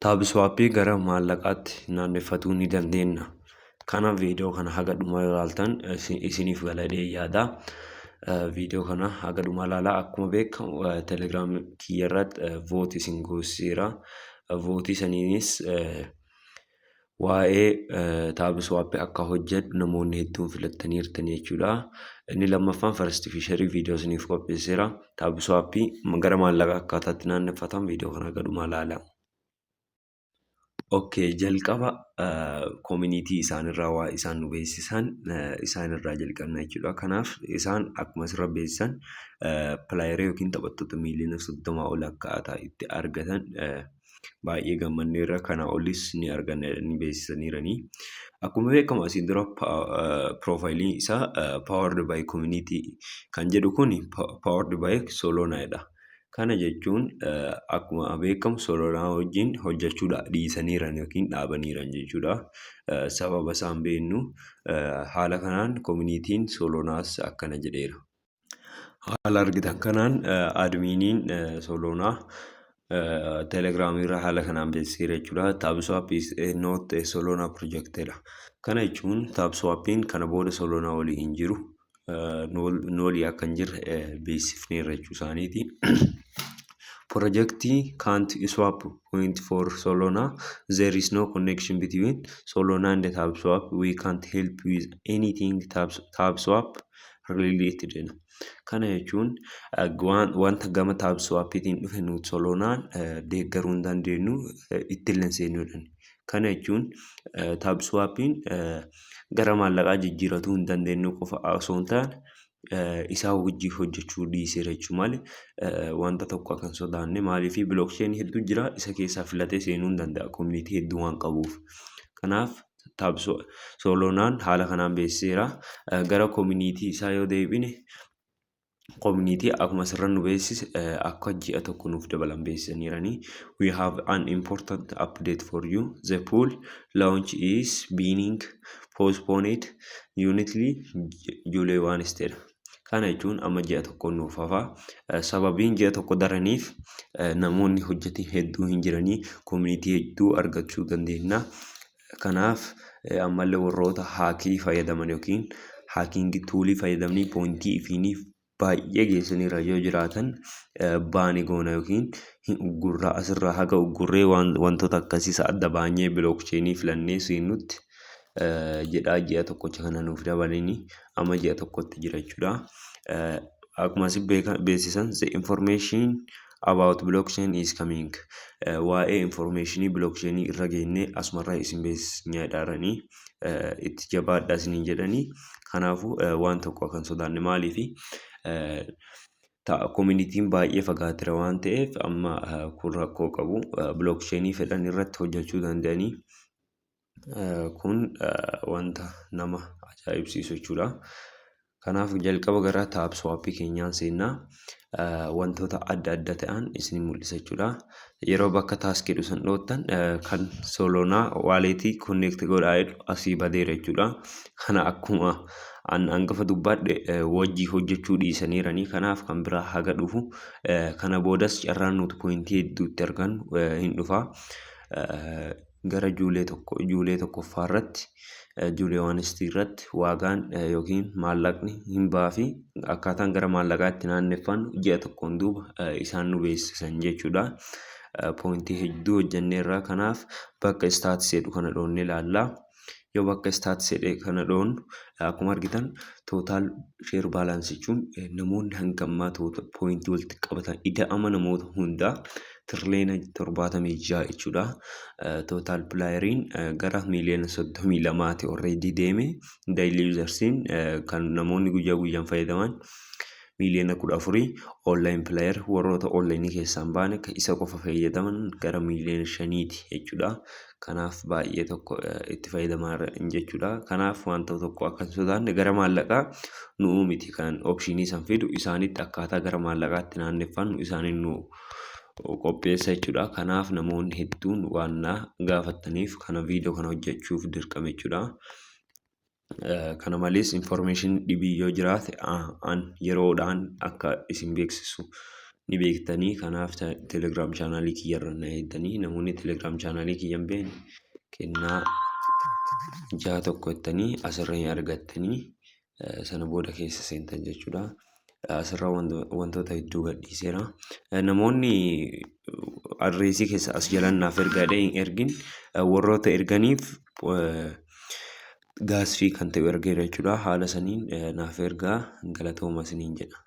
TapSwap gara maallaqaatti naanneffatuu ni dandeenya. Kana viidiyoo kana haga dhumaa yoo ilaaltan isiniif galadhee yaada. Viidiyoo kana haga dhumaa ilaalaa. Akkuma beekamu, Telegram kiyya irratti vote isin goosiseera. Vote saniinis waa'ee TapSwap akka hojjedhu namoonni hedduun filattaniirtan jechuudha. Inni lammaffaan first feature viidiyoo isiniif qopheesseera. TapSwap gara maallaqaa akkaataatti naanneffatan viidiyoo kana haga dhumaa ilaalaa. Okay, jalqaba community isaanirraa waa isaan nu beeksisan isaanirraa jalqabna jechuudha. Kanaaf isaan akkuma asirra beeksisan player yookiin taphattoota miiliyoona 30 ol akkaataa itti argatan baay'ee gammanneerra, kana olis ni arganna jedhanii beeksisaniiranii. Akkuma beekamu, asiin dura profile isaa "powered by community" kan jedhu kun "powered by Solana" jedha. Kana jechuun akkuma beekamu Solana wajjin hojjechuudha dhiisaniiran yookiin dhaabaniiran jechuudha. Sababa isaan beeknu haala kanaan communityn Solanaas akkana jedheera. Haala argitan kanaan adminiin Solana Telegramii irraa haala kanaan beeksiseera jechuudha. "TapSwap is not a Solana project" jedha. Kana jechuun TapSwapiin kana booda Solana walii hin jiru. Nu walii akka hin jirre beeksifneerra jechuu isaaniiti. "Project can't swap point for Solana. There is no connection between Solana and TapSwap. We can't help with anything TapSwap related." Kana jechuun wanta gama TapSwapiitiin dhufe nuti Solanaan deeggaruu hin dandeenyu, itti illee hin seennuudha. Kana jechuun TapSwapiin gara maallaqaa jijjiiratuu hin dandeenyu qofa osoo hin taane, isaa wajjin hojjechuu dhiiseera jechuu malee wanta tokko akka hin sodaanne. Maaliif? Blockchain hedduu jira, isa keessaa filatee seenuu hin danda'a community hedduu waan qabuuf. Kanaaf Solanaan haala kanaan beeksiseera. Gara community isaa yoo deebine, community akkuma asirra nu beeksise akka ji'a tokko nuuf dabalan beeksisaniiranii. "We have an important update for you. The pool launch is being postponed until July 1" jedha. Kana jechuun amma ji'a tokko nuuf hafa. Sababiin ji'a tokko daraniif namoonni hojjetan hedduu hin jiranii, community hedduu argachuu dandeenya. Kanaaf ammallee warroota hack fayyadaman yookiin hacking tool fayyadamanii point ifiiniif baay'ee geessaniirra yoo jiraatan ban goona yookiin hin uggurraa, asirraa haga uggurree wantoota akkasiis adda baanyee blockchain filannee seennutti jedhaa, ji'a tokkocha kana nuuf dabalanii amma ji'a tokkotti jira jechuudha. Akkuma isin beeksisan, "The information about blockchain is coming." Waa'ee information blockchain irra geennee asumarraa isin beeksisnyaadhaaranii itti jabaadhaa isiniin jedhanii. Kanaafuu waan tokko akka hin sodaanne, maaliifi communityn baay'ee fagaateera waan ta'eef, amma kun rakkoo qabu, blockchain fedhan irratti hojjechuu danda'anii, kun wanta nama ajaa'ibsiisu jechuudha. Kanaaf jalqaba gara TapSwap keenyaan seennaa, wantoota adda adda ta'an isin mul'isa jechuudha. Yeroo bakka task jedhu san dhoottan kan Solana wallet connect godhaa jedhu asii badeera jechuudha. Kana akkuma an hangafa dubbadhe wajjii hojjechuu dhiisaniiranii, kanaaf kan biraa haga dhufu kana boodas carraan nuti point hedduutti argannu hin dhufa. Gara July 1, July 1ffaa irratti, July 1 irratti waagaan yookiin maallaqni hin baafi, akkaataan gara maallaqaatti naanneffannu ji'a tokkoon duuba isaan nu beeksisan jechuudha. Point hedduu hojjenneerra, kanaaf bakka stats jedhu kana dhoonnee ilaalla. Yoo bakka stats jedhee kana dhoonnu, akkuma argitan total share balance jechuun namoonni hanga ammaa point walitti qabatan ida'ama namoota hundaa tiriliyoona 76 jechuudha. Total playeriin gara miiliyoona 32ti already deeme. Daily usersiin kan namoonni guyyaa guyyaan fayyadaman miiliyoona 14. Online player, warroota online keessaa hin baane kan isa qofa fayyadaman, gara miiliyoona 5ti jechuudha. Kanaaf baay'ee tokko itti fayyadamaa jechuudha. Kanaaf wanta tokko akka hin sodaanne, gara maallaqaa nu'uu miti kan option san fidu, isaanitti akkaataa gara maallaqaatti naanneffannu isaaniin nu qopheessa jechuudha. Kanaaf namoonni hedduun waan na gaafattaniif kana viidiyoo kana hojjechuuf dirqame jechuudha. Kana malees information dhibii yoo jiraate an yeroodhaan akka isin beeksisu ni beektanii. Kanaaf Telegram channelii kiyyarra na eegdanii, namoonni Telegram channelii kiyya hin beekne kennaa 61 jettanii asirra hin argattanii, sana booda keessa seentan jechuudha. Asirraa wantoota hedduu gadhiiseera. Namoonni adreesii keessa as jalaan naaf ergaa hin ergin, warroota erganiif gas fee kan ta'e ergeera jechuudha. Haala saniin naaf ergaa, galatooma isiniin jedha.